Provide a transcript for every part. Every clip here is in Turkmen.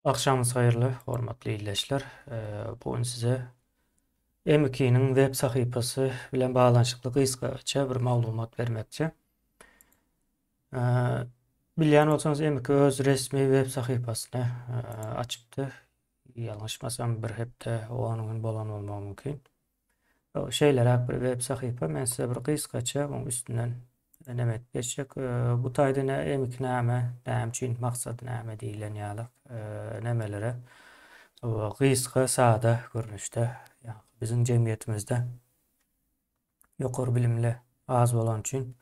Agşamyňyz haýyrly, hormatly ildeşler. Bu gün size M2-niň web sahypasy bilen baglanyşykly gysgaça bir maglumat bermekçi. Bilýän bolsaňyz M2 öz resmi web sahypasyny açypdy. Ýalňyşmasam bir hepde 10 gün bolan bolmagy mümkin. Şeýleräk bir web sahypa. Men size bir gysgaça muň üstünden neme edip geçjek. Bu taýda ne M2 näme, näme üçin, maksady näme diýilen ýaly nemelere gysga, sada görnüşde, ýa biziň jemgyýetimizde ýokary bilimli az bolany üçin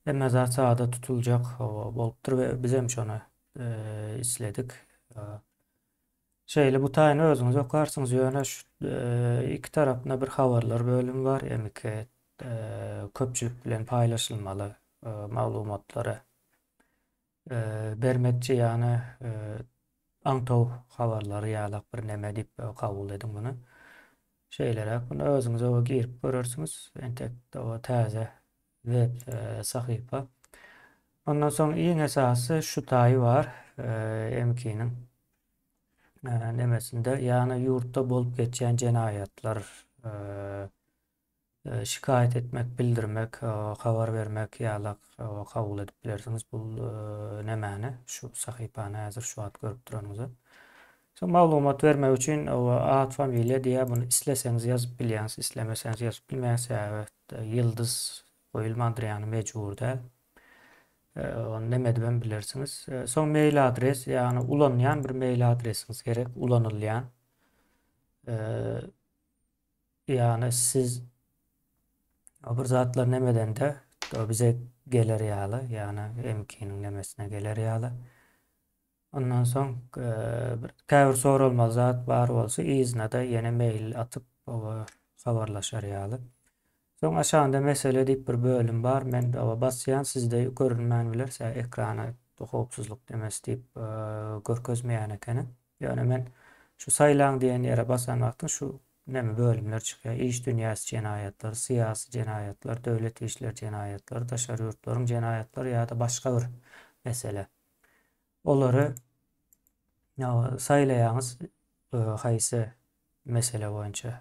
hemme zat sada tutuljak bolupdyr we bizem şony isledik. Şeýle bu taýyny özüňiz okarsyňyz ýöne şu iki tarapynda bir habarlar bölümi bar M2 köpçülik bilen paýlaşylmaly maglumatlary bermekçi ýagny aňtaw habarlary ýalak bir neme diýip kabul ediň muny. Şeýleräk muny özüňiz oba girip görersiňiz entek täze web sahypa. Ondan soň iň esasy şu taýy bar M2-niň nemesinde, ýagny ýurtda bolup geçýän jenaýatlar, şikaýat etmek, bildirmek, habar bermek ýalak kabul edip bilersiňiz bu nemäni, şu sahypany häzir şu wagt görüp duranyňyzy. Soň maglumat bermek üçin at, familiýa diýýär, muny isleseňiz ýazyp bilýäňiz, islemeseňiz ýazyp bilmeýäňiz, sebäbi ýyldyz goýulmandyr, ýagny mejbur däl. Ony neme edibem bilersiňiz. Soň mail adres, ýagny ulanýan bir mail adresiňiz gerek, ulanylýan. Ýagny siz bir zatlar neme edende bize geler ýaly, ýagny MK-niň nemesine geler ýaly. Ondan soň bir käbir soralmaly zat bar bolsa yzyna-da ýene mail atyp habarlaşar ýaly. Soň aşagynda mesele diýip bir bölüm bar. Men oba basýan sizde görünmän biler. Sä ekrana howpsuzlyk demesi diýip görkezmeýän ekeni. Ýöne men şu saýlaň diýen ýere basan wagtym şu neme bölümler çykýar. Iş dünýäsi jenaýatlary, syýasy jenaýatlar, döwlet işleri jenaýatlary, daşary ýurtlaryň jenaýatlary ýa-da başga bir mesele. Olary saýlaýaňyz haýsy mesele boýunça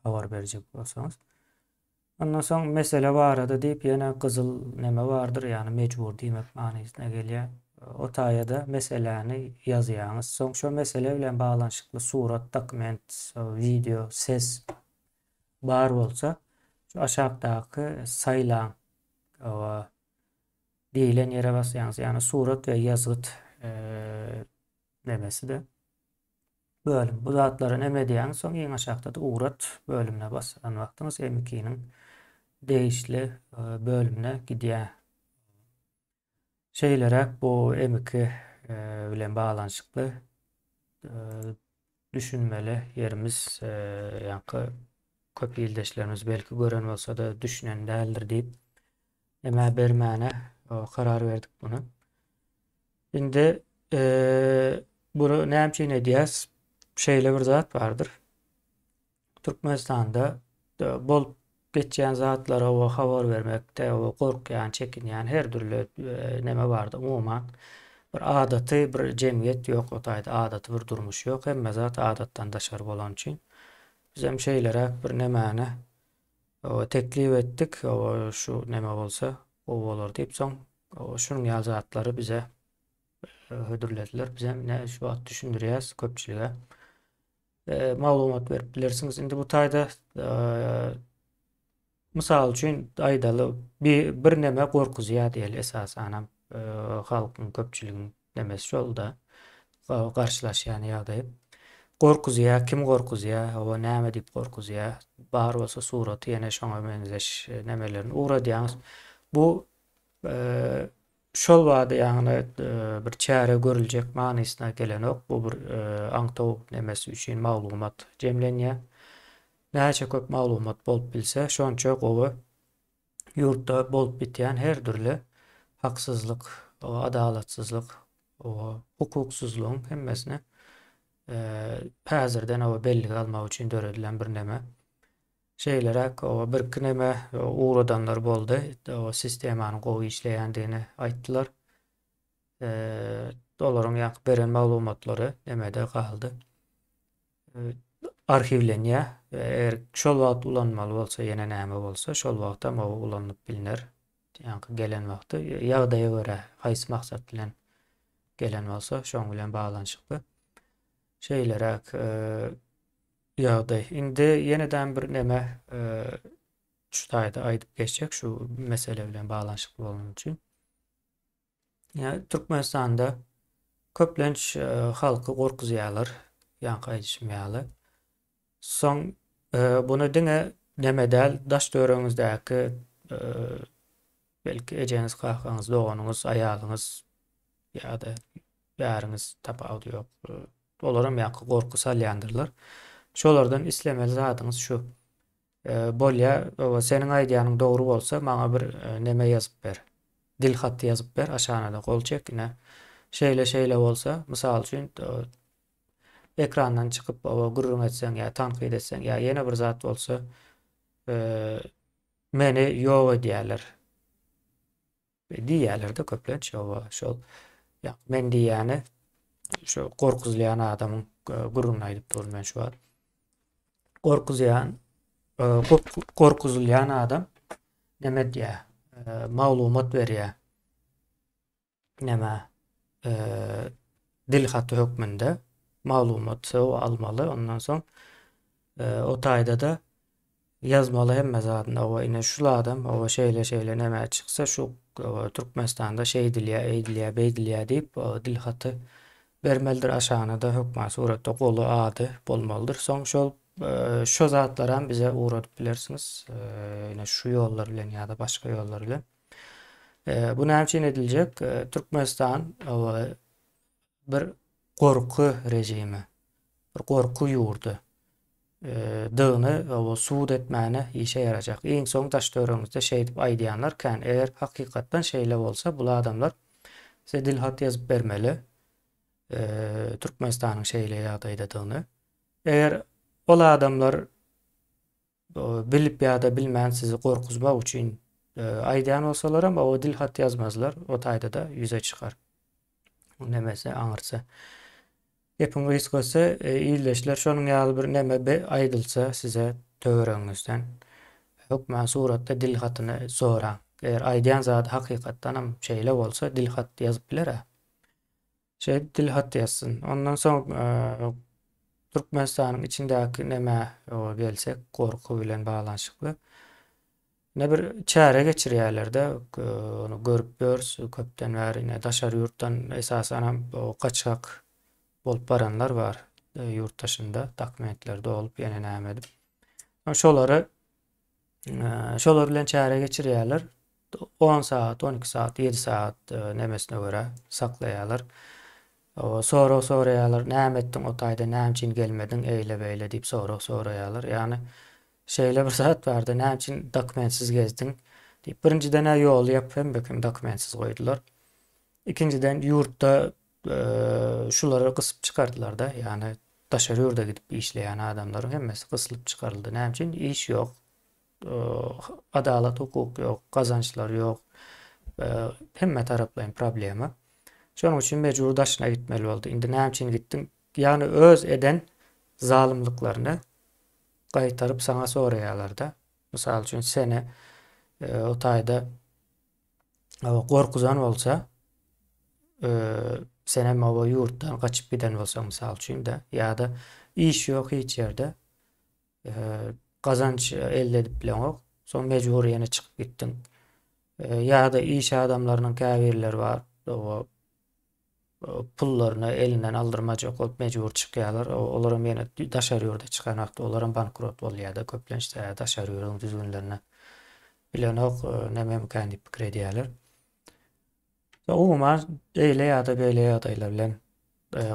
habar berjek bolsaňyz. Ondan soň mesele barada diýip ýene gyzyl neme bardyr, ýagny mejbur diýmek manysyna gelýär. O taýada meseläni ýazýaňyz. Soň şo mesele bilen baglanyşykly surat, dokument, wideo, ses bar bolsa, şu aşakdaky saýlaň diýlen ýere basýaňyz. Ýagny surat we ýazgyt nemesi-de bölüm. Bu zatlary neme edýäňiz, soň iň aşakda-da ugrat bölümine basan wagtyňyz M2-niň degişli bölümine gidýär. Şeýleräk bu M2 bilen baglanyşykly düşünmeli ýerimiz ýaňky köp ildeşlerimiz belki gören bolsa-da düşünen däldir diýip emä bermäne karar berdik muny. Indi bunu näme üçin edýäs? Şeýle bir zat bardyr. Türkmenistanda bolup geçýän zatlara we habar bermekde we gorkýan, çekinýän her dürli neme bardy. Umuman bir adaty bir jemgyýet ýok o taýda, adaty bir durmuş ýok. Hemme zat adatdan daşary bolany üçin bizem şeýleräk bir nemäni teklip etdik. Şu neme bolsa gowy bolar diýip, soň şunuň ýaly zatlary bize hödürlediler. Bizem ine şu wagt düşündirýäs köpçülige. Maglumat berip bilersiňiz. Indi bu taýda mysal üçin aýdaly bir birneme gorkuzýar diýeli esasanam halkyň köpçüligiň nemesi şol-da garşylaşýan ýagdaýy. Gorkuzýar, kim gorkuzýar, hawa näme diýip gorkuzýar, bar bolsa suraty ýene şoňa meňzeş nemelerini ugradýaňyz. Bu Şol bada ýagny bir çäre görüljek manysyna gelenok. Bu bir aňtaw nemesi üçin maglumat jemlenýär. Näçe köp maglumat bolup bilse, şonça gowy ýurtda bolup bitýän her dürli haksyzlyk, adalatsyzlyk, hukuksyzlygyň hemmesini häzirden bellige almak üçin döredilen bir neme. Şeýleräk oba birki neme ugradanlar boldy. O sistemanyň gowy işleýändigini aýtdylar. Olaryň ýaňky beren maglumatlary nemede galdy. Arhiwlenýär. Eger şol wagt ulanmaly bolsa, ýene näme bolsa, şol wagtam o ulanylyp bilner. Ýaňky gelen wagty ýagdaýa görä haýsy maksat bilen gelen bolsa, şoň bilen baglanyşykly. Şeýleräk ýagdaý. Indi ýenedem bir neme şu taýda aýdyp geçjek şu mesele bilen baglanyşykly bolany üçin. Ýa Türkmenistanda köplenç halky gorkuzýarlar, ýaňky aýdyşym ýaly. Soň buny diňe neme däl, daş-töweregiňizdäki belki ejeňiz, kakaňyz, doganyňyz, aýalyňyz ýa-da ýaryňyz tapawudy ýok. Olaram ýaňky gorky salýandyrlar. Şolardan islemeli zadyňyz şu. Bolýa, seniň aýdýanyň dogry bolsa, maňa bir neme ýazyp ber. Dil haty ýazyp ber, aşagyna-da gol çek, ine. Şeýle-şeýle bolsa, mysal üçin, ekrandan çykyp, oba gürrüň etseň ýa tankyt etseň ýa ýene bir zat bolsa, meni ýok edýärler. Diýýärler-de köplenç, oba şol ýa men diýýäni şu gorkuzylýan adamyň gürrüňini aýdyp durun men şu wagt. Gorkuzýan gorkuzylýan adam näme edýär? Maglumat berýär. Näme? Dil haty hökmünde maglumat almaly. Ondan soň o taýda-da Ýazmaly hemme zadyny oba ine şul adam oba şeýle şeýle neme çyksa şu oba Türkmenistanda şeýdilýä eýdilýä beýdilýä diýip dil haty bermelidir aşagynada hökman suratda goly ady bolmalydyr soň şol şo zatlaram bize ugradyp bilersiňiz ine şu ýollar bilen ýa-da başga ýollar bilen bu näme üçin ediljek Türkmenistan oba bir gorky režimi bir gorky ýurdy dygyny we subut etmäne işe ýarajak. Iň soň daş-töweregiňizde şeýdip aýdýanlar kän. Eger hakykatdan şeýle bolsa, bul adamlar size dilhat ýazyp bermeli. Türkmenistanyň şeýle ýagdaýdadygyny. Eger ol adamlar bilip ýa-da bilmän sizi gorkuzmak üçin aýdýan bolsalaram, o dilhat ýazmazlar, o taýda-da ýüze çykar. Nemesi aňyrsy. Gepiň gysgasy, ildeşler şonuň ýaly bir neme be aýdylsa size töweregiňizden hökman suratda dil hatyny soraň. Eger aýdýan zady hakykatdanam şeýle bolsa dil hat ýazyp biler-ä. Şeýdip dil hat ýazsyn. Ondan soň Türkmenistanyň içindäki nemä gelsek gorky bilen baglanyşykly. Ne bir çäre geçirýärler-de, ony görüp ýörüs köpden bäri ine daşary ýurtdan esasanam gaçgak bolup baranlar bar ýurt daşynda dokumentleri dolup ýene näme edip. Şolary şolar bilen çäre geçirýärler. 10 sagat, 12 sagat, 7 sagat nemesine görä saklaýarlar. Sorag soraýarlar, näme etdiň o taýda, näme üçin gelmediň, eýle-beýle diýip sorag soraýarlar. Ýagny Şeýle bir zat bardy, näme üçin dokumentsiz gezdiň? diýip. Birinjiden-ä ýoly ýapyp hemme kimi dokumentsiz goýdular. Ikinjiden ýurtda şulary gysyp çykardylar-da, ýagny daşary ýurda gidip işleýän adamlaryň hemmesi gysylyp çykaryldy. Näme üçin? Iş ýok, adalat, hukuk ýok, gazançlar ýok, hemme taraplaýyn problema. Şonuň üçin mejbur daşyna gitmeli boldy. Indi näme üçin gitdiň? Ýagny öz eden zalymlyklaryny gaýtaryp saňa soraýarlarda. Mysal üçin seni o taýda gorkuzan bolsa, senem o ýurtdan gaçyp giden bolsaň mysal üçin-de, ýa-da iş ýok hiç ýerde, gazanç elde edip bileňok, soň mejbur ýene çykyp gitdiň. Ýa-da iş adamlarynyň käbirleri bar, pullaryny elinden aldyrmajak bolup mejbur çykýarlar. Olaram ýene daşary ýurda çykan wagty olaram bankrot bolýar-da köplenç daşary ýurduň düzgünlerini bilenok, nämemikän diýip pikir edýärler. Umuman eýle ýa-da beýle ýagdaýlar bilen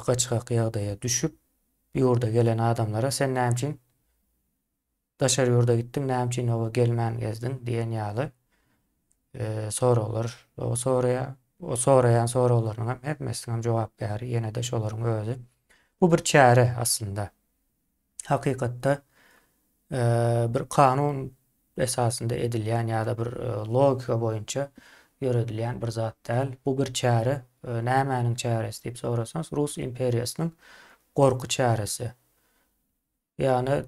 gaçgak ýagdaýa düşüp ýurda gelen adamlara sen näme üçin Daşary ýurda gitdiň, näme üçin oba gelmän gezdiň diýen ýaly soraglar soraýar. O soraýan soraglarynyň hem hemmesiniň hem jogapkäri ýene-de şolaryň özi. Bu bir çäre aslynda. Hakykatda bir kanun esasynda edilýän ýa-da bir logika boýunça. ýöredilýän bir zat däl. Bu bir çäre. Nämäniň çäresi diýip sorasaňyz, Rus imperiýasynyň gorky çäresi. Ýagny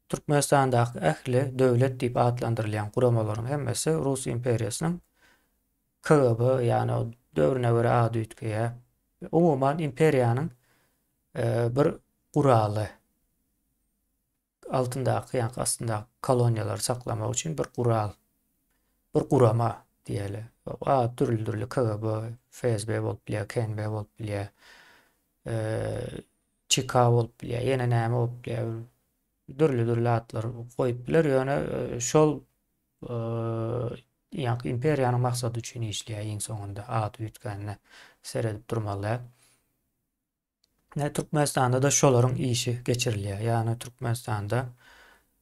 Türkmenistandaky ähli döwlet diýip atlandyrylýan guramalaryň hemmesi Rus imperiýasynyň KGB, ýagny döwrüne görä ady üýtgeýär. Umuman imperiýanyň bir guraly. Altyndaky, ýaňky astyndaky koloniýalary saklamak üçin bir gural, bir gurama diýeli. Ady dürli-dürli KGB, FSB bolup bilýär, KNB bolup bilýär, ÇK bolup bilýär, ýene näme bolup bilýär. Dürli-dürli atlar goýup biler, ýöne şol ýaňky imperiýanyň maksady üçin işleýär iň soňunda ady üýtgänine seredip durmaly däl. Ine Türkmenistanda-da şolaryň işi geçirilýär. Ýagny Türkmenistanda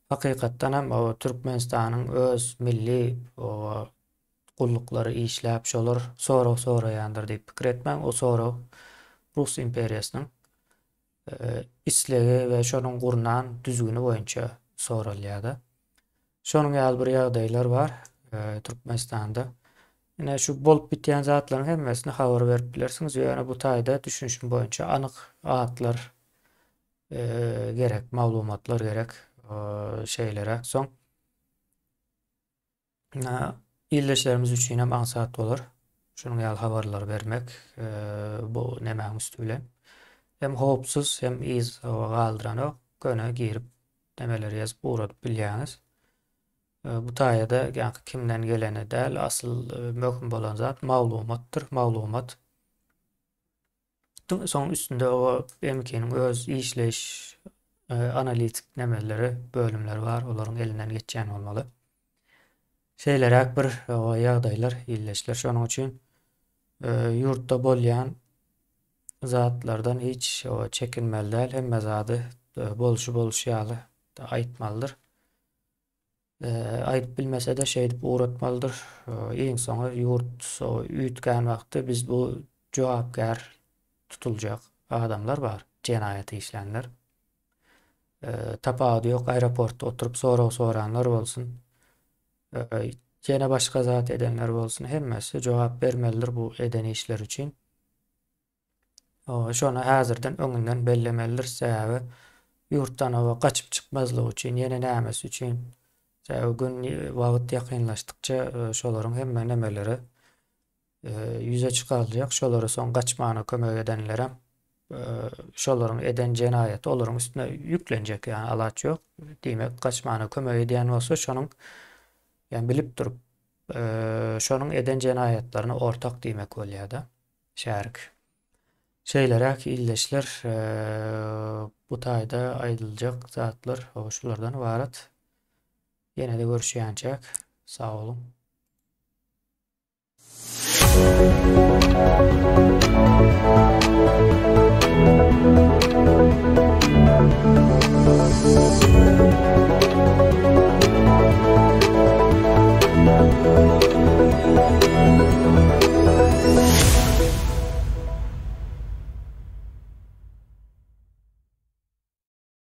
hakykatdan hem o Türkmenistanyň öz milli o gulluklary işläp şolar sorag soraýandyr diýip pikir etmäň. O sorag Rus imperiýasynyň e, islegi we şonuň gurnan düzgüni boýunça soralýar-da. Şonuň ýaly bir ýagdaýlar bar e, Türkmenistanda. Ine şu bolup bitýän zatlaryň hemmesini habar berip bilersiňiz. Ýöne bu taýda düşünişim boýunça anyk atlar e, gerek, maglumatlar gerek e, şeýleräk. Soň ildeşlerimiz üçin hem aňsat bolar. Şunuň ýaly habarlary bermek e, bu nemäň üsti bilen. Hem howpsuz, hem yz galdyranok. Göne girip nemeleri ýazyp ugradyp bilýäňiz. Bu taýada ýaňky kimden geleni däl, asyl möhüm bolan zat maglumatdyr, maglumat. Soň üstünde o MK-niň öz işleýiş analitik nemeleri, bölümleri bar, olaryň elinden geçýän bolmaly. Şeýleräk bir ýagdaýlar, illeşler. Şonuň üçin ýurtda bolýan zatlardan hiç çekinmeli däl, hemme zady bolşy bolşy ýaly aýtmalydyr. Aýdyp bilmese-de şeýdip ugratmalydyr. Iň soňy ýurt üýtgän wagty biz bu jogapkär tutuljak adamlar bar, jenaýat işlänler. Tapawudy ýok, aeroportda oturyp sorag soranlar bolsun, ýene başga zat edenler bolsun, hemmesi jogap bermelidir bu eden işleri üçin. Şony häzirden öňünden bellemelidir, sebäbi ýurtdan oba gaçyp çykmazlygy üçin, ýene nämesi üçin. Sebäbi gün wagt ýakynlaşdykça şolaryň hemme nemeleri ýüze çykaryljak, şolara soň gaçmana kömek edenlerem şolaryň eden jenaýaty olaryň üstüne ýüklenjek, ýagny alaç ýok. Diýmek, gaçmana kömek edýän bolsa şonuň ýagny bilip durup şonuň eden jenaýatlaryna ortak diýmek bolýar-da. Şärik. Şeýleräk ildeşler bu taýda aýdyljak zatlar şulardan ybarat. Ýene-de görüşýänçäk sag boluň.